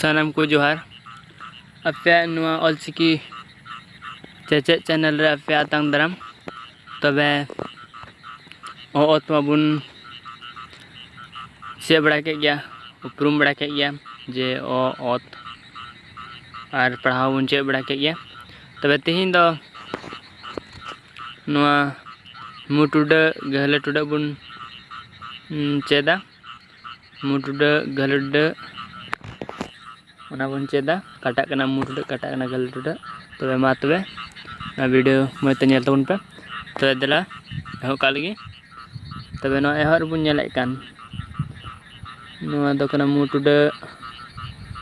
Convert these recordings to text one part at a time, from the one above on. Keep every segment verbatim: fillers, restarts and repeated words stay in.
ᱥᱟᱱᱟᱢ ᱠᱚ ᱡᱚᱦᱟᱨ᱾ ᱟᱯᱮᱭᱟᱜ ᱱᱚᱣᱟ ᱚᱞᱪᱤᱠᱤ ᱪᱮᱪᱮᱫ ᱪᱮᱱᱮᱞ ᱨᱮ ᱟᱯᱮᱭᱟᱜ ᱟᱛᱟᱝ ᱫᱟᱨᱟᱢ᱾ ᱛᱚᱵᱮ ᱚ ᱚᱛ ᱢᱟᱵᱚᱱ ᱪᱮᱫ ᱵᱟᱲᱟ ᱠᱮᱫ ᱜᱮᱭᱟ, ᱩᱯᱨᱩᱢ ᱵᱟᱲᱟ ᱠᱮᱫ ᱜᱮᱭᱟ ᱡᱮ ᱚ ᱚᱛ, ᱟᱨ ᱯᱟᱲᱦᱟᱣ ᱵᱚᱱ ᱪᱮᱫ ᱵᱟᱲᱟ ᱠᱮᱫ ᱜᱮᱭᱟ᱾ ᱛᱚᱵᱮ ᱛᱮᱦᱮᱧ ᱫᱚ ᱱᱚᱣᱟ ᱢᱩ ᱴᱩᱰᱟᱹᱜ ᱜᱟᱹᱦᱞᱟᱹ ᱴᱩᱰᱟᱹᱜ ᱵᱚᱱ, ᱩᱸ, ᱪᱮᱫᱟ᱾ ᱢᱩ ᱴᱩᱰᱟᱹᱜ ᱜᱟᱹᱦᱞᱟᱹ ᱴᱩᱰᱟᱹᱜ, ᱚᱱᱟ ᱵᱚᱱ ᱪᱮᱫᱟ᱾ ᱠᱟᱴᱟᱜ ᱠᱟᱱᱟ ᱢᱩ ᱴᱩᱰᱟᱹᱜ, ᱠᱟᱴᱟᱜ ᱠᱟᱱᱟ ᱜᱟᱹᱦᱞᱟᱹ ᱴᱩᱰᱟᱹᱜ᱾ ᱛᱚᱵᱮ ᱢᱟ ᱛᱚᱵᱮ ᱚᱱᱟ ᱵᱷᱤᱰᱤᱭᱳ ᱢᱚᱡᱽ ᱛᱮ ᱧᱮᱞ ᱛᱟᱵᱚᱱ ᱯᱮ᱾ ᱛᱚᱵᱮ ᱫᱮᱞᱟ ᱮᱦᱚᱵ ᱠᱟᱜ ᱞᱮᱜᱮ᱾ ᱛᱚᱵᱮ ᱱᱚᱣᱟ ᱮᱦᱚᱵ ᱨᱮᱵᱚᱱ ᱧᱮᱞᱮᱫ ᱠᱟᱱ, ᱱᱚᱣᱟ ᱫᱚ ᱠᱟᱱᱟ ᱢᱩ ᱴᱩᱰᱟᱹᱜ,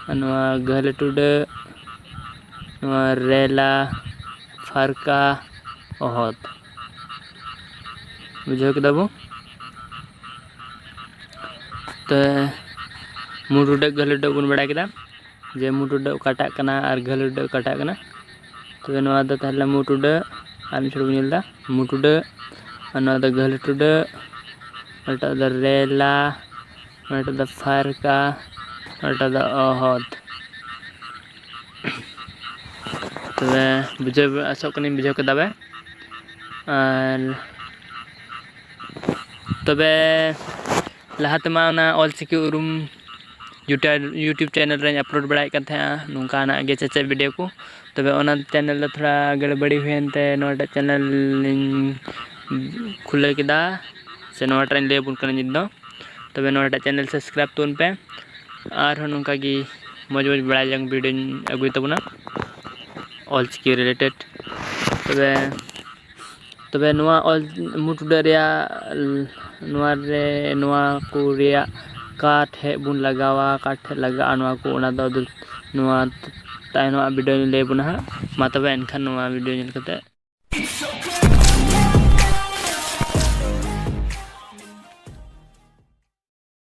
ᱟᱨ ᱱᱚᱣᱟ ᱜᱟᱹᱦᱞᱟᱹ ᱴᱩᱰᱟᱹᱜ, ᱱᱚᱣᱟ ᱨᱮᱞᱟ, ᱯᱷᱟᱨᱠᱟ, ᱚᱦᱚᱫ᱾ ᱵᱩᱡᱷᱟᱹᱣ ᱠᱮᱫᱟ ᱵᱚ? ᱛᱚ ᱢᱩ ᱴᱩᱰᱟᱹᱜ ᱜᱟᱹᱦᱞᱟᱹ ᱴᱩᱰᱟᱹᱜ ᱵᱚᱱ ᱵᱟᱲᱟᱭ ᱠᱮᱫᱟ ᱡᱮ ᱢᱩ ᱴᱩᱰᱟᱹᱜ ᱚᱠᱟᱴᱟᱜ ᱠᱟᱱᱟ ᱟᱨ ᱜᱟᱹᱦᱞᱟᱹ ᱴᱩᱰᱟᱹᱜ ᱚᱠᱟᱴᱟᱜ ᱠᱟᱱᱟ᱾ ᱛᱚᱵᱮ ᱱᱚᱣᱟ ᱫᱚ ᱛᱟᱦᱞᱮ ᱢᱩ ᱴᱩᱰᱟᱹᱜ, ᱟᱨ ᱢᱤᱫ ᱪᱷᱚᱴ ᱵᱚᱱ ᱧᱮᱞ ᱮᱫᱟ, ᱢᱩ ᱴᱩᱰᱟᱹᱜ, ᱟᱨ ᱱᱚᱣᱟ ᱫᱚ ᱜᱟᱹᱦᱞᱟᱹ ᱴᱩᱰᱟᱹᱜ, ᱚᱱᱟᱴᱟᱜ ᱫᱚ ᱨᱮᱞᱟ, ᱚᱱᱟᱴᱟᱜ ᱫᱚ ᱯᱷᱟᱨᱠᱟ, ᱚᱱᱟᱴᱟᱜ ᱫᱚ ᱚᱦᱚᱫ᱾ ᱛᱚᱵᱮ ᱵᱩᱡᱷᱟᱹᱣ, ᱟᱥᱚᱜ ᱠᱟᱹᱱᱟᱹᱧ ᱵᱩᱡᱷᱟᱹᱣ ᱠᱮᱫᱟ ᱯᱮ᱾ ᱟᱨ ᱛᱚᱵᱮ ᱞᱟᱦᱟ ᱛᱮᱢᱟ ᱚᱱᱟ ᱚᱞᱪᱤᱠᱤ ᱩᱨᱩᱢ YouTube, YouTube ᱪᱮᱱᱮᱞ ᱨᱮᱧ ᱟᱯᱞᱳᱰ ᱵᱟᱲᱟᱭᱮᱫ ᱠᱟᱱ ᱛᱟᱦᱮᱸᱜᱼᱟ ᱱᱚᱝᱠᱟᱱᱟᱜ ᱜᱮ ᱪᱮᱪᱮᱫ ᱵᱷᱤᱰᱤᱭᱳ ᱠᱚ᱾ ᱛᱚᱵᱮ ᱚᱱᱟ ᱪᱮᱱᱮᱞ ᱫᱚ ᱛᱷᱚᱲᱟ ᱜᱟᱹᱲᱵᱟᱹᱲᱤ ᱦᱩᱭᱮᱱ ᱛᱮ ᱱᱚᱣᱟᱴᱟᱜ ᱪᱮᱱᱮᱞ ᱤᱧ ᱠᱷᱩᱞᱟᱹᱣ ᱠᱮᱫᱟ, ᱥᱮ ᱱᱚᱣᱟᱴᱟᱜ ᱤᱧ ᱞᱟᱹᱭ ᱟᱵᱚᱱ ᱠᱟᱱᱟ ᱱᱤᱛ ᱫᱚ᱾ ᱛᱚᱵᱮ ᱱᱚᱣᱟᱴᱟᱜ ᱪᱮᱱᱮᱞ ᱥᱟᱵᱥᱠᱨᱟᱭᱤᱵᱽ ᱛᱟᱵᱚᱱ ᱯᱮ, ᱟᱨᱦᱚᱸ ᱱᱚᱝᱠᱟ ᱜᱮ ᱢᱚᱡᱽ ᱢᱚᱡᱽ ᱵᱟᱲᱟᱭ ᱡᱚᱝ ᱵᱷᱤᱰᱤᱭᱳᱧ ᱟᱹᱜᱩᱭ ᱛᱟᱵᱚᱱᱟ ᱚᱞᱪᱤᱠᱤ ᱨᱤᱞᱮᱴᱮᱰ᱾ ᱛᱚᱵᱮ, ᱛᱚᱵᱮ ᱱᱚᱣᱟ ᱚᱞ ᱢᱩ ᱴᱩᱰᱟᱹᱜ ᱨᱮᱭᱟᱜ, ᱱᱚᱣᱟ ᱨᱮ, ᱱᱚᱣᱟ ᱠᱚ ᱨᱮᱭᱟᱜ ᱚᱠᱟ ᱴᱷᱮᱡ ᱵᱚᱱ ᱞᱟᱜᱟᱣᱟ, ᱚᱠᱟ ᱴᱷᱮᱡ ᱞᱟᱜᱟᱜᱼᱟ ᱱᱚᱣᱟ ᱠᱚ, ᱚᱱᱟ ᱫᱚ ᱟᱫᱚ ᱱᱚᱣᱟ ᱛᱟᱭᱱᱚᱢᱟᱜ ᱵᱷᱤᱰᱤᱭᱳ ᱞᱤᱧ ᱞᱟᱹᱭ ᱟᱵᱚᱱᱟ ᱦᱟᱸᱜ᱾ ᱢᱟ ᱛᱚᱵᱮ ᱮᱱᱠᱷᱟᱱ ᱱᱚᱣᱟ ᱵᱷᱤᱰᱤᱭᱳ ᱧᱮᱞ ᱠᱟᱛᱮ